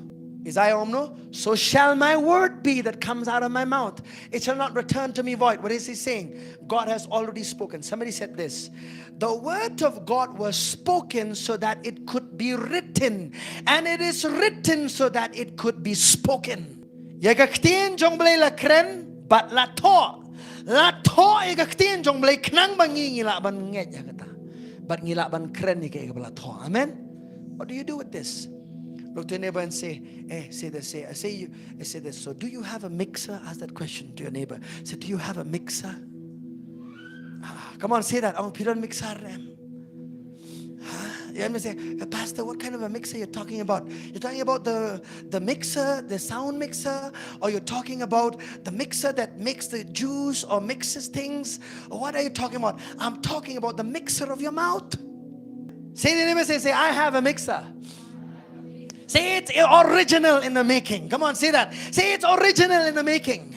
Isaiah omno, so shall my word be that comes out of my mouth. It shall not return to me void. What is He saying? God has already spoken. Somebody said this. The word of God was spoken so that it could be written, and it is written so that it could be spoken. Ïa ka ktien jong U Blei la kren bad la thoh. La thoh ïa ka ktien jong U Blei khnang ba ngi ngi lah ban ngeit ïa kata. Bad ngi lah ban kren ïa kaei kaba la thoh. Amen. What do you do with this? Look to your neighbor and say, hey, say this, say, I say you, I say this. So, do you have a mixer? Ask that question to your neighbor. Say, do you have a mixer? Ah, come on, say that. Oh, phi don mixer em? Huh? You have to say, "Uh, Pastor, what kind of a mixer you're talking about? You're talking about the, the mixer, the sound mixer, or you're talking about the mixer that makes the juice or mixes things? Or what are you talking about?" I'm talking about the mixer of your mouth. Say to your neighbor, say, say, I have a mixer. Say it's original in the making. Come on, say that. Say it's original in the making.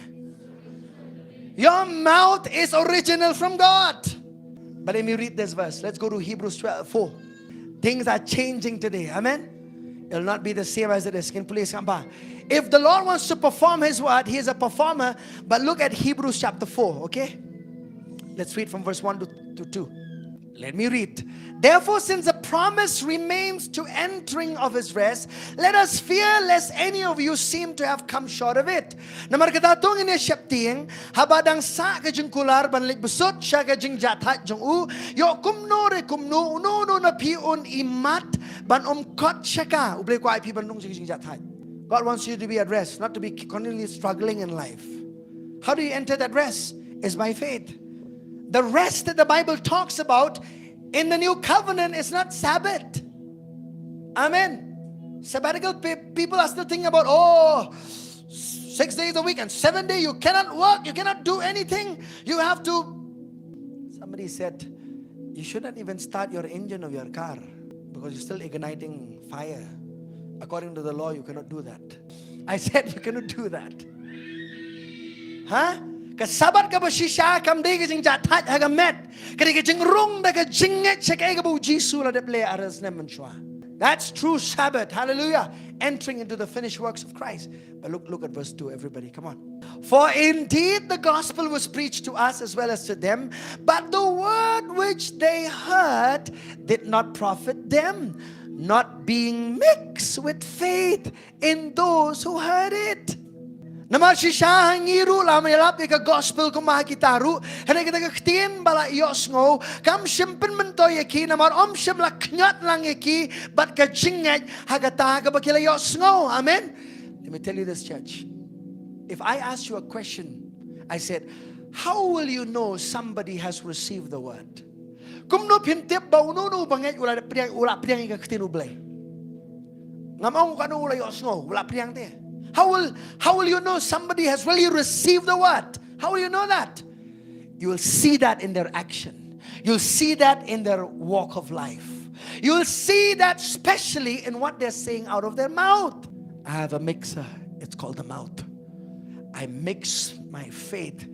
Your mouth is original from God. But let me read this verse. Let's go to Hebrews twelve four. Things are changing today. Amen. It'll not be the same as it is. Can please come by. If the Lord wants to perform his word, he is a performer. But look at Hebrews chapter four, okay? Let's read from verse one to, to two. Let me read. Therefore, since the promise remains to entering of his rest, let us fear lest any of you seem to have come short of it. Namar kata to ngin ïa sheptieng, haba dang sah ka jingkular ban leit bsut sha ka jingjahthait jong u, ïoh kumno re kumno, uno uno na phi un imat ban ym kot sha ka. U Blei u kwah ïa phi ban rung sha ka jingjahthait. God wants you to be at rest, not to be continually struggling in life. How do you enter that rest? Is by faith. The rest that the Bible talks about in the new covenant is not Sabbath. Amen. Sabbatical pe-, people are still thinking about, oh, six days a week and seven day, you cannot work, you cannot do anything. You have to. Somebody said, you shouldn't even start your engine of your car because you're still igniting fire. According to the law, you cannot do that. I said, you cannot do that. Ha? Ka Sabbath kaba shisha kam dei ka jingjahthait ha ka met. Ka dei ka jingrung da ka jingngeit sha kaei kaba u Jisu u la dep leh ha snem mynshuwa. That's true Sabbath. Hallelujah. Entering into the finished works of Christ. But look, look at verse two, everybody. Come on. For indeed the gospel was preached to us as well as to them, but the word which they heard did not profit them, not being mixed with faith in those who heard it. Namar shisha ha ngi ruh lada ïalap ïa ka gospel kumba ha kita ruh, hynrei kata ka ktien ba la ïohsngew kam shym pynmyntoi ïa ki, namar ym shym la khñiot lang ïa ki bad ka jingngeit ha kata kaba ki la ïohsngew. Amen. Let me tell you this, church. If I ask you a question, I said, how will you know somebody has received the word? Kumno phin tip ba uno uno uba ngeit u la pdiang, u la pdiang ïa ka ktien U Blei? Ngam ong katno u la ïohsngew, u la pdiang te. How will, how will you know somebody has really received the word? How will you know that? You will see that in their action. You'll see that in their walk of life. You'll see that specially in what they're saying out of their mouth. I have a mixer. It's called the mouth. I mix my faith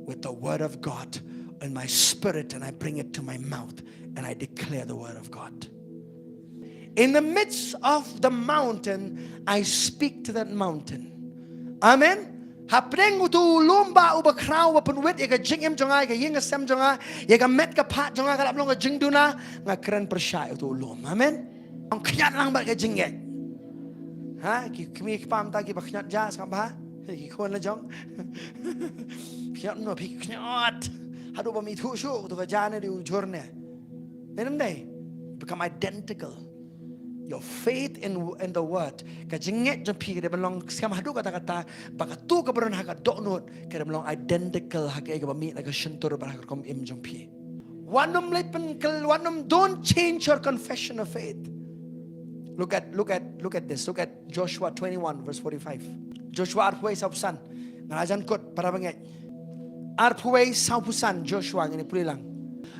with the word of God in my spirit and I bring it to my mouth and I declare the word of God. In the midst of the mountain, I speak to that mountain. Amen. Hapdeng uto u lum ba uba khraw ba pynwit ïa ka jingim jong nga, ïa ka ïing ka sem jong nga, ïa ka met ka phad jong nga, ka la long ka jingduna, nga kren pyrshah ïa uto u lum. Amen. Ong khñiot lang bad ka jingngeit. Ha, ki kmie ki kpa mynta kiba khñiot ja, sngap bha. Ki khun la jong. Khñiot no, phi khñiot. Haduh ba mi thuh shuh, to ka ja ne dei u jhur ne. Dei ne ym dei? Become identical. Your faith in, in the word. Ka jingngeit jong phi ka dei ban long skhem haduh katta katta, ba kato kaba don ha ka dohnud ka dei ban long identical ha kaei kaba mih na ka shyntur bad ha ka rukom im jong phi. Wat nym leit pynkylla, wat nym, don't change your confession of faith. Look at, look at, look at this. Look at Joshua twenty-one, verse forty-five. Joshua arphew wei sawphew san. Nga la jan kut, para bangeit. Arphew wei sawphew san, Joshua, ngin ïa pule lang.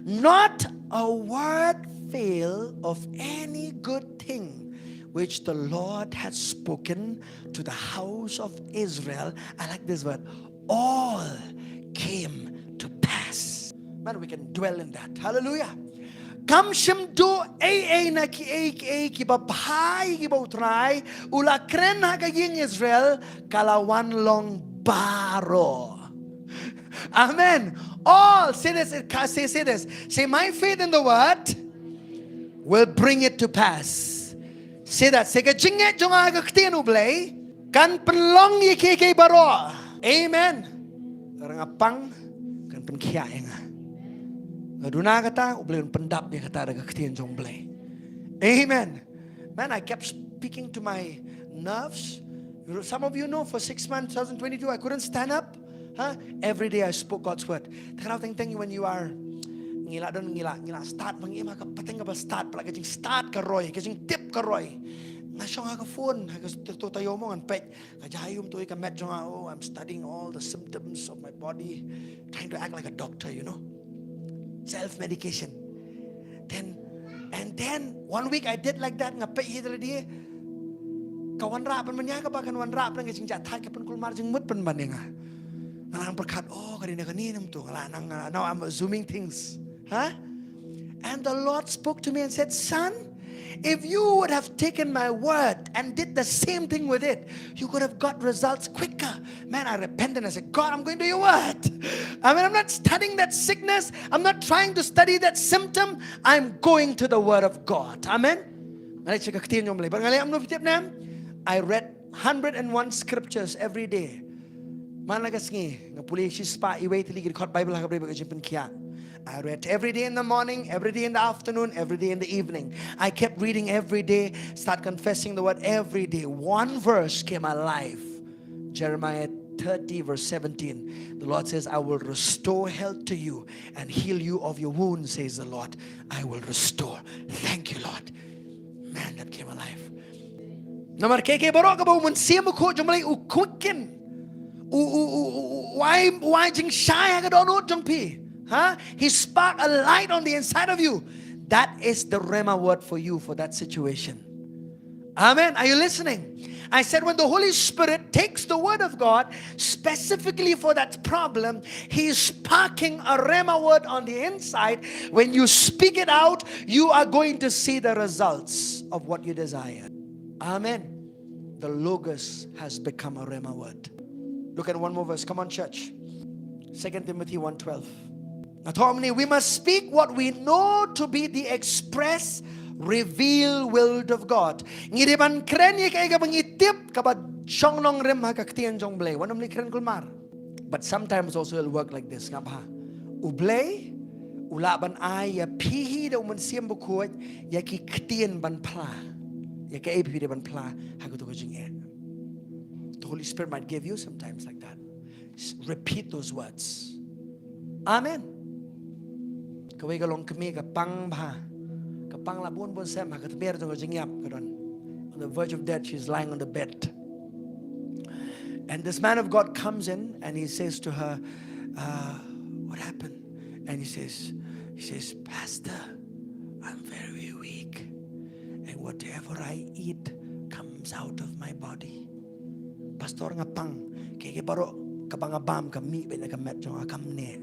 Not a word fail of any good thing which the Lord had spoken to the house of Israel. I like this word. All came to pass. Man, we can dwell in that. Hallelujah. Kam shym duh ei ei na kiei kiei kiba bha ïa kiba U Trai u la kren ha ka ïing Israel ka la wan long baroh. Amen. All, say this, say, say this. Say, my faith in the word will bring it to pass. Say that. Say, ka jingngeit jong nga ha ka ktien U Blei kan pynlong ïa kiei kiei baroh. Amen. Lada nga pang, kan pynkhiah ïa nga. Nga duna kata, U Blei un pyndap ïa kata da ka ktien jong U Blei. Amen. Man, I kept speaking to my nerves. You know, some of you know, for six months, twenty twenty-two, I couldn't stand up. Huh? Every day I spoke God's word. Te ka daw teng teng when you are, ngi la don, ngi la, ngi la start, ba ngi ïa ka pateng kaba start, ba la ka jingstart ka roi, ka jingtip ka roi. Nga shong ha ka phone, ha ka tu ta yo mo ngan peit. Ka jia ïa u, to ïa ka met jong nga, oh, I'm studying all the symptoms of my body, trying to act like a doctor, you know. Self medication. Then, and then one week I did like that, nga peit hi da lade. Ka wanrah pynban ïa nga, kaba kan wanrah pynban ka jingjahthait, ka pynkulmar jingmut pynban ïa nga. Nga la nang pyrkhat, oh, ka dei na kane namar to, nga la nang, nga la, now I'm assuming things. Huh? And the Lord spoke to me and said, "Son, if you would have taken my word and did the same thing with it, you could have got results quicker." Man, I repented and I said, "God, I'm going to your word." I mean, I'm not studying that sickness. I'm not trying to study that symptom. I'm going to the word of God. Amen. Nga leit sha ka ktien jong U Blei. Bad nga leh kumno, phi tip ne em? I read hundred and one scriptures every day. Man la ka sngi nga pule shispah iwei tylli ki dkhot Bible ha ka bynta ka jingpynkhiah. I read every day in the morning, every day in the afternoon, every day in the evening. I kept reading every day, start confessing the word every day. One verse came alive. Jeremiah thirty, verse seventeen. The Lord says, "I will restore health to you and heal you of your wounds," says the Lord. "I will restore." Thank you, Lord. Man, that came alive. Namar kaei kaei baroh kaba u Mynsiem Bakhuid jong U Blei u quicken, u, u, u, u, u ai, u ai jingshai ha ka dohnud jong phi. Huh? He spark a light on the inside of you. That is the rhema word for you for that situation. Amen. Are you listening? I said, when the Holy Spirit takes the word of God specifically for that problem, he is sparking a rhema word on the inside. When you speak it out, you are going to see the results of what you desire. Amen. The Logos has become a rhema word. Look at one more verse. Come on, church. Second Timothy one twelve. Nga thoh mynne, we must speak what we know to be the express, revealed will of God. Ngi dei ban kren ïa kaei kaba ngi tip kaba shong nongrim ha ka ktien jong U Blei. Wat nym leh kren kulmar. But sometimes also it'll work like this. Nga bha, U Blei u lah ban ai ïa phi hi da u Mynsiem Bakhuid ïa ki ktien ban phla ïa kaei ba phi dei ban phla ha kato ka jingeh. The Holy Spirit might give you sometimes like that. S-, repeat those words. Amen. Kawei ka longkmie ka pang bha. Ka pang la bun bun sem ha ka tmier jong ka jingïap ka don. On the verge of death, she's lying on the bed. And this man of God comes in and he says to her, uh, "What happened?" And he says, he says, "Pastor, I'm very weak. And whatever I eat comes out of my body." "Pastor, nga pang. Kaei kaei baroh kaba nga bam ka mih beit na ka met jong nga, kam neh."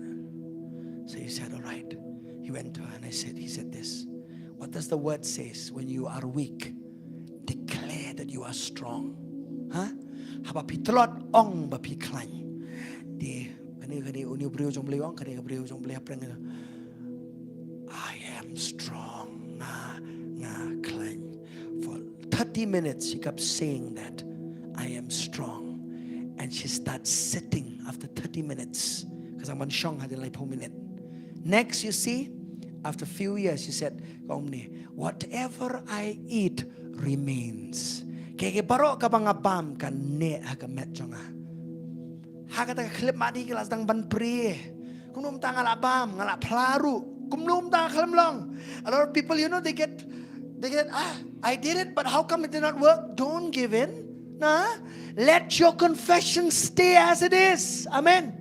So he said, "All right." He went to her and I said, he said this, "What does the word says? When you are weak, declare that you are strong." Huh? Haba phi tlot, ong ba phi khlaiñ. Te kane, kane une u briew jong U Blei u ong, kane ka briew jong U Blei ha pdeng, "I am strong. Nga, nga khlaiñ." For thirty minutes she kept saying that, "I am strong." And she starts sitting after thirty minutes. Ka sdang ban shong hadien laiphew minit. Next, you see, after few years, she said, ka ong mynne, "Whatever I eat remains." Kaei kaei baroh kaba nga bam ka neh ha ka met jong nga. Ha kata ka khyllipmat hi ka la sdang ban prie. Kumno mynta nga la bam, nga la phla ruh. Kumno mynta khlem long. A lot of people, you know, they get, they get, "Ah, I did it, but how come it did not work?" Don't give in. Nah. Let your confession stay as it is. Amen.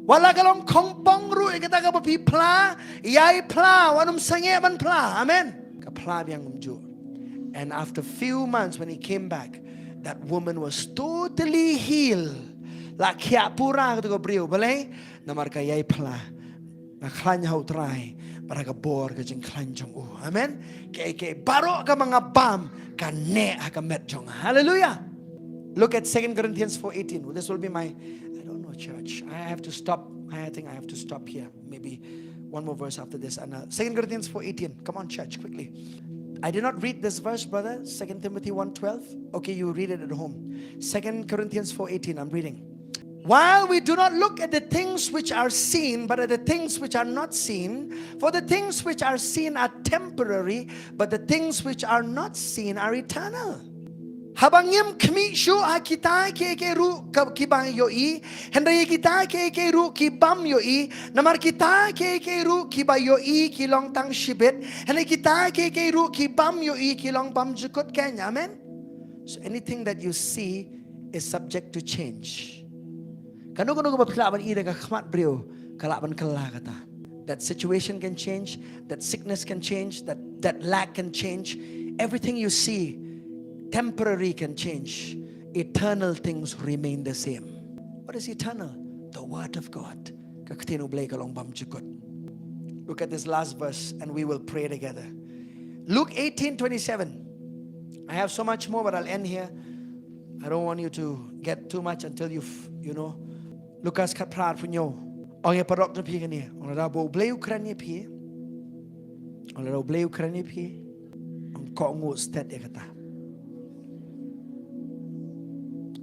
Wat la ka long khongpong ruh ïa kata kaba phi phla, ïai phla, wat nym sangeh ban phla. Amen. Ka phla biang kumjuh. And after few months when he came back, that woman was totally healed. La khiah pura kato ka briew. Balei? Namar ka ïai phla. Nga khlaiñ ha U Trai bad ha ka bor ka jingkhlaiñ jong u. Amen. Kaei kaei baroh kaba nga bam ka neh ha ka met jong nga. Hallelujah. Look at Second Corinthians four eighteen. This will be my, I don't know, church. I have to stop. I think I have to stop here. Maybe one more verse after this. And, uh, Second Corinthians four eighteen. Come on, church, quickly. I did not read this verse, brother. Second Timothy one twelve. Okay, you read it at home. Second Corinthians four eighteen, I'm reading. While we do not look at the things which are seen, but at the things which are not seen, for the things which are seen are temporary, but the things which are not seen are eternal. Haba ngim khmih shuh ha kita kiei kiei ruh ka, kiba ïohi, hynrei kita kiei kiei ruh kibym ïohi, namar kita kiei kiei ruh kiba ïohi ki long tang shibit, hynrei kita kiei kiei ruh kibym ïohi ki long bymjukut keiñ. Amen. So anything that you see is subject to change. Kano kano kaba phi lah ban ïohi da ka khmat briew ka lah ban kylla kata. That situation can change, that sickness can change, that, that lack can change. Everything you see temporary can change. Eternal things remain the same. What is eternal? The word of God. Ka ktien U Blei ka long bymjukut. Look at this last verse and we will pray together. Luke eighteen twenty-seven. I have so much more, but I'll end here. I don't want you to get too much until you've, you know. Lukas khatphra arphew hynñiew. Ong ïa paralok jong phi kane. Ong lada ba U Blei u kren ïa phi. Ong lada U Blei u kren ïa phi. Ong kohnguh stet ïa kata.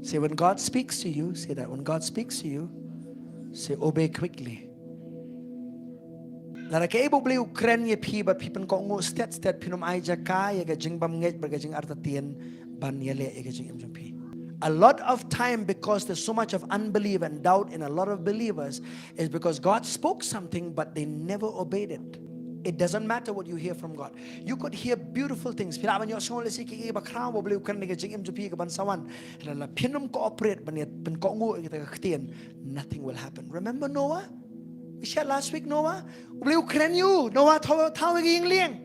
Say, when God speaks to you, say that. When God speaks to you, say, obey quickly. Lada kaei ba U Blei u kren ïa phi bad phi pynkohnguh stet stet, phin ym ai jaka ïa ka jingbymngeit bad ka jingartatien ban ïaleh ïa ka jingim jong phi. A lot of time, because there's so much of unbelief and doubt in a lot of believers, is because God spoke something but they never obeyed it. It doesn't matter what you hear from God. You could hear beautiful things. Phi lah ban ïohsngew lehse ïa kiei kiei bakhraw ba U Blei u kren ïa ka jingim jong phi kaban sa wan. Lada phin ym cooperate ban ïa pynkohnguh ïa kita ka ktien, nothing will happen. Remember Noah? We shared last week, Noah. U Blei u kren ïa u, Noah, thaw, thaw ïa ka ïing lieng.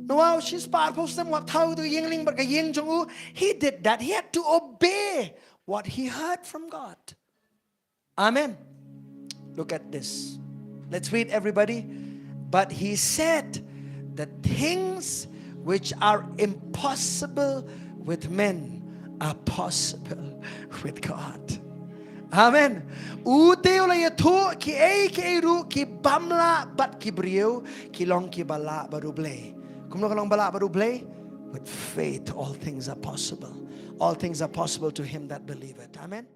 Noah u shispah arphew snem, wat thaw ïa ka ïing lieng bad ka ïing jong u. He did that. He had to obey what he heard from God. Amen. Look at this. Let's read, everybody. But he said, the things which are impossible with men are possible with God. Amen. U te u la ïathuh, kiei kiei ruh kibym lah bad ki briew ki long kiba lah bad U Blei. Kumno ka long ba lah bad U Blei? With faith all things are possible. All things are possible to him that believeth. Amen.